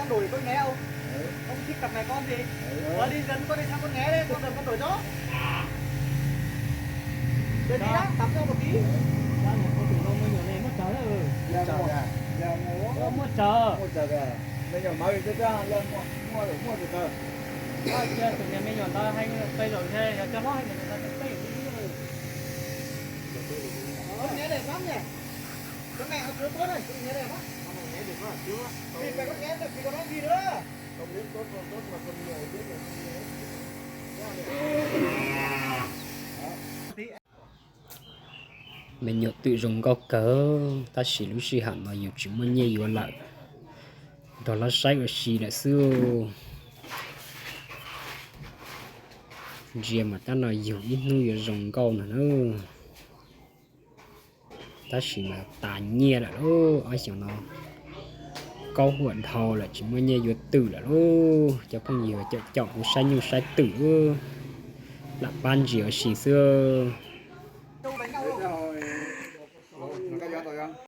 Đổi con né ông. Ông thích cặp này con gì? Đi gần con đi sang con né đấy, con gần con đổi cho. Đây đi đó, tắm cho một tí. Muaj tsawg, muaj tsawg. Me nyuam mawv li twb muaj, muaj, muaj tsawg. Tụi niag me nyuam ntawd heev, qe zaum yog cov hlob heev, tau tau peb. Con né đẹp lắm nhỉ? Con này nó chứa bớt này, con né đẹp lắm. Con này né được quá, chứa quá. Vì phải con né đẹp thì còn nói gì nữa. Không biết tốt không tốt mà con mèo biết là con né. Me nyuam twm zoo nkauj kawg, tab sis lub sij hawm no yus tsis muaj nyiaj yuav lawm, nrog lawv saib ua si lawm xwb. Ntsia mas tab no yug ib hnub yuav zoo nkauj no na. Tab sis mas tas nyiaj lawm lauj, ob xyoos no kaub huam dhau lawm tsis muaj nyiaj yuav twm lawm lauj. Cov phooj ywg caum caum kuv saib nyuj saib twm lauj, lam pab ntsia ua si xwb.